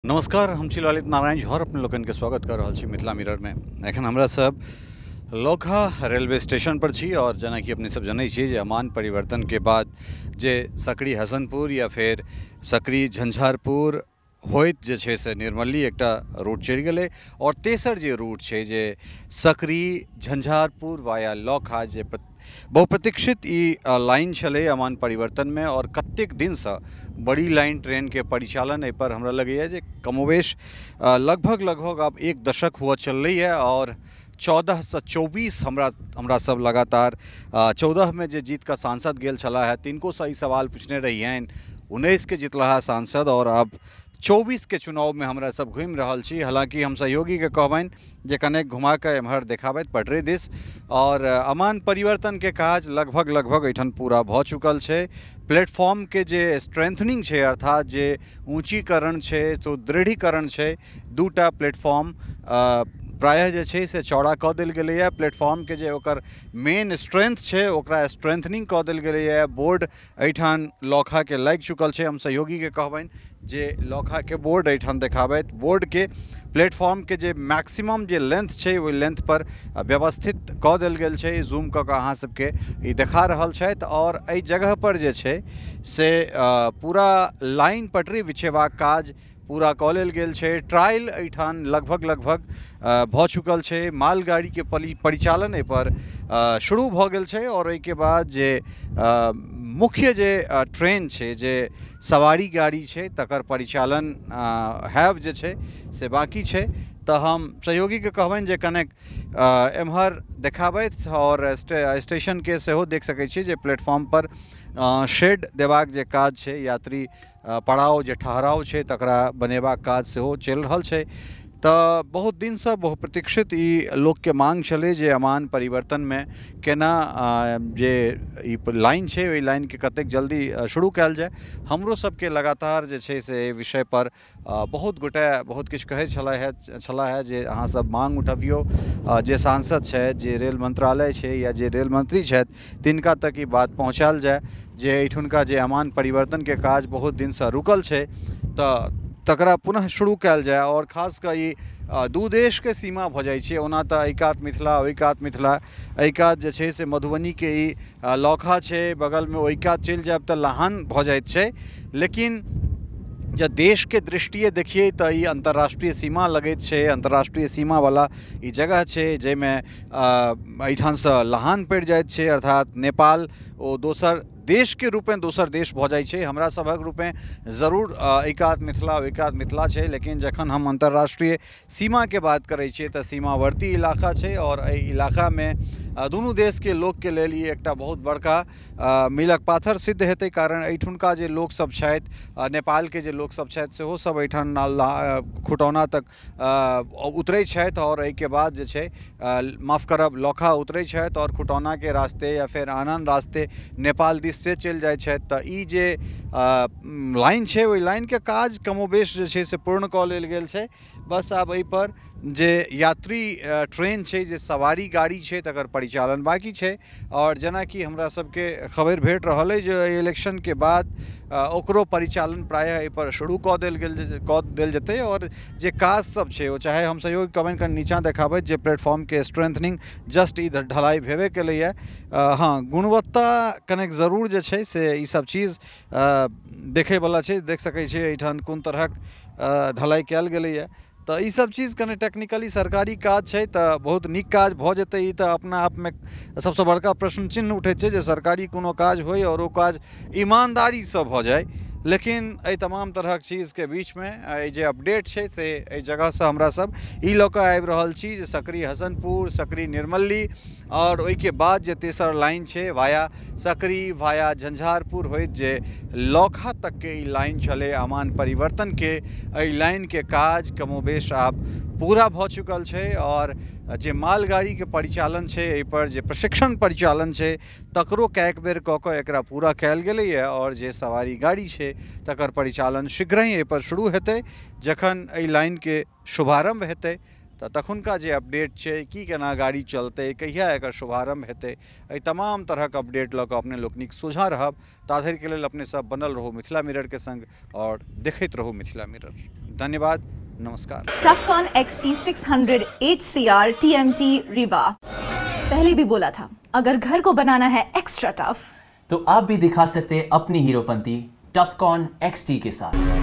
नमस्कार, हम छी ललित नारायण झा और अपने लोकनि के स्वागत कर रहल छी मिथिला मिरर में। एखन हमरा सब लौकहा रेलवे स्टेशन पर छी और जेनाकि अपने सब जनै छी जे अमान परिवर्तन के बाद जे सकरी हसनपुर या फिर सकरी झंझारपुर होइत जे छै से निर्मली एकटा रूट चलि गेलै और तेसर जे रूट छै जे सकरी झंझारपुर वाया लौकहा जे बहुप्रतीक्षित ई लाइन छलै अमान परिवर्तनमे और कतेक दिनसँ बड़ी लाइन ट्रेनके परिचालन एहिपर हमरा लगैए जे कमोबेश लगभग लगभग आब एक दशक हुअ चललैए और 14 से 24 हमरा सब लगातार 14 में जे जीत का सांसद गेल छलाह है तिनको ई सवाल पूछने रहियनि, 19 के जितलाहा सांसद और आब 24 के चुनाव में हमरा सब घूमि रहल छी। हालांकि हम सहयोगी के कहबनि जे कनेक घुमा के एम्हर देखाबैत पटरी दिस और अमान परिवर्तन के काज लगभग लगभग एहिठाम पूरा भऽ चुकल छै। प्लेटफॉर्म के जे स्ट्रेंथनिंग छै अर्थात जे ऊँचीकरण छै तो दृढ़ीकरण छै, दूटा प्लेटफॉर्म प्रायः जे छै से चौड़ा कऽ देल गेलैए। प्लेटफॉर्म के जे ओकर मेन स्ट्रेंथ छै ओकरा स्ट्रेंथनिंग कऽ देल गेलैए। बोर्ड एहिठाम लौकहा के लागि चुकल छै। हम सहयोगी के कहबनि जे लौकहा के बोर्ड एहिठाम देखाबैत, बोर्ड के प्लेटफॉर्म के जे मैक्सिमम जे लेंथ छै ओहि लेंथ पर व्यवस्थित कऽ देल गेल छै। जूम कऽ कऽ अहाँ सबके ई देखा रहल छथि और एहि जगह पर जे छै से पूरा लाइन पटरी बिछेबाक काज पूरा कऽ लेल गेल छै। ट्रायल एहिठाम लगभग लगभग भऽ चुकल छै। मालगाड़ीके परिचालन एहिपर शुरू भऽ गेल छै और एहिके बाद जे मुख्य जे ट्रेन छै जे सवारी गाड़ी छै तकर परिचालन हैब जे छै से बाँकी छै। तऽ हम सहयोगीके कहबनि जे कनेक एम्हर देखाबैत और स्टेशनके सेहो देख सकै छी जे प्लेटफॉर्म पर शेड देबाक जे काज छै, यात्री पड़ाव जे ठहराव छै तकरा बनेबाक काज सेहो चलि रहल छै। तऽ बहुत दिनसँ बहुप्रतीक्षित ई लोकके मांग छलै जे अमान परिवर्तनमे केना जे ई लाइन छै ओहि लाइनके कतेक जल्दी शुरू कयल जाय। हमरो सबके लगातार जे छै से एहि विषय पर बहुत गोटे बहुत किछु कहै छलाह है जे अहाँ सब मांग उठबियौ, जे सांसद छथि, जे रेल मंत्रालय छै या जे रेल मंत्री छथि तिनका तक ई बात पहुँचायल जाय जे एहिठुनका जे अमान परिवर्तनके काज बहुत दिनसँ रुकल छै तऽ तकरा पुनः शुरू कयल जाय। और खास कऽ ई दू देशके सीमा भऽ जाइ छै, ओना तऽ एहि कात मिथिला ओहि कात मिथिला, एहि कात जे छै से मधुबनीके ई लौकहा छै, बगलमे ओहि कात चलि जायब तऽ लहान भऽ जाइत छै। लेकिन जँ देशके दृष्टिए देखियै तऽ ई अन्तर्राष्ट्रीय सीमा लगैत छै, अन्तर्राष्ट्रीय सीमावला ई जगह छै जाहिमे एहिठामसँ लहान पड़ि जाइत छै, अर्थात नेपाल ओ दोसर देशके रूपेँ दोसर देश भऽ जाइ छै। हमरा सभक रूपेँ जरूर एहि कात मिथिला ओहि कात मिथिला छै, लेकिन जखन हम अन्तर्राष्ट्रीय सीमाके बात करै छियै तऽ सीमावर्ती इलाका छै और एहि इलाकामे दुनू देशके लोकके लेल ई एकटा बहुत बड़का मीलक पाथर सिद्ध हेतै। कारण एहिठुनका जे लोकसब छथि, नेपालके जे लोकसब छथि सेहो सब एहिठाम खुटौना तक उतरै छथि और एहिके बाद जे छै माफ करब लौकहा उतरै छथि और खुटौनाके रास्ते या फेर आन आन रास्ते नेपाल दिस से चलि जाइ छथि। तऽ ई जे लाइन छै ओहि लाइनके काज कमोबेश जे छै से पूर्ण कऽ लेल गेल छै। बस आब एहिपर जे यात्री ट्रेन छै जे सवारी गाड़ी छै तकर परिचालन बाकी छै। और जेनाकि हमरा सबके खबरि भेट रहल अइ जे एहि इलेक्शनके बाद ओकरो परिचालन प्रायः एहिपर शुरू कऽ देल जेतै। और जे काज सब छै ओ चाहे हम सहयोगी कहबनि कनि नीचाँ देखाबैत जे प्लेटफॉर्मके स्ट्रेंथनिंग जस्ट ई ढलाई भेबे केलैए। हँ, गुणवत्ता कनेक जरूर जे छै से ई सब चीज देखैवला छै। देख सकै छियै एहिठाम कोन तरहक ढलाई कयल गेलैए। तऽ ई सब चीज कने टेक्निकली सरकारी काज छै तऽ बहुत नीक काज भऽ जेतै। ई तऽ अपना आपमे सबसँ बड़का प्रश्न चिन्ह उठै छै जे सरकारी कोनो काज होइ और ओ काज ईमानदारीसँ भऽ जाय। लेकिन एहि तमाम तरहक चीजके बीचमे एहि जे अपडेट छै से एहि जगहसँ हमरा सब ई लऽ कऽ आबि रहल छी जे सकरी हसनपुर, सकरी निर्मली और ओहिके बाद जे तेसर लाइन छै वाया सकरी वाया झंझारपुर होइत जे लौकहा तकके ई लाइन छलै अमान परिवर्तनके, एहि लाइनके काज कमोबेश आब पूरा भऽ चुकल छै। और जे मालगाड़ीके परिचालन छै एहिपर जे प्रशिक्षण परिचालन छै तकरो कएक बेर कऽ कऽ एकरा पूरा कयल गेलैए और जे सवारी गाड़ी छै तकर परिचालन शीघ्रहि एहिपर शुरू हेतै। जखन एहि लाइनके शुभारम्भ हेतै तऽ तखुनका जे अपडेट छै की केना गाड़ी चलतै, कहिया एकर शुभारम्भ हेतै, एहि तमाम तरहक अपडेट लऽ कऽ अपने लोकनिक सोझाँ रहब। ता धरिके लेल अपने सब बनल रहू मिथिला मिररके संग और देखैत रहू मिथिला मिरर। धन्यवाद, नमस्कार। Tufcon XT 600 HCR TMT Rewa। पहले भी बोला था, अगर घर को बनाना है एक्स्ट्रा टफ तो आप भी दिखा सकते हैं अपनी हीरोपंती टफकॉन XT के साथ।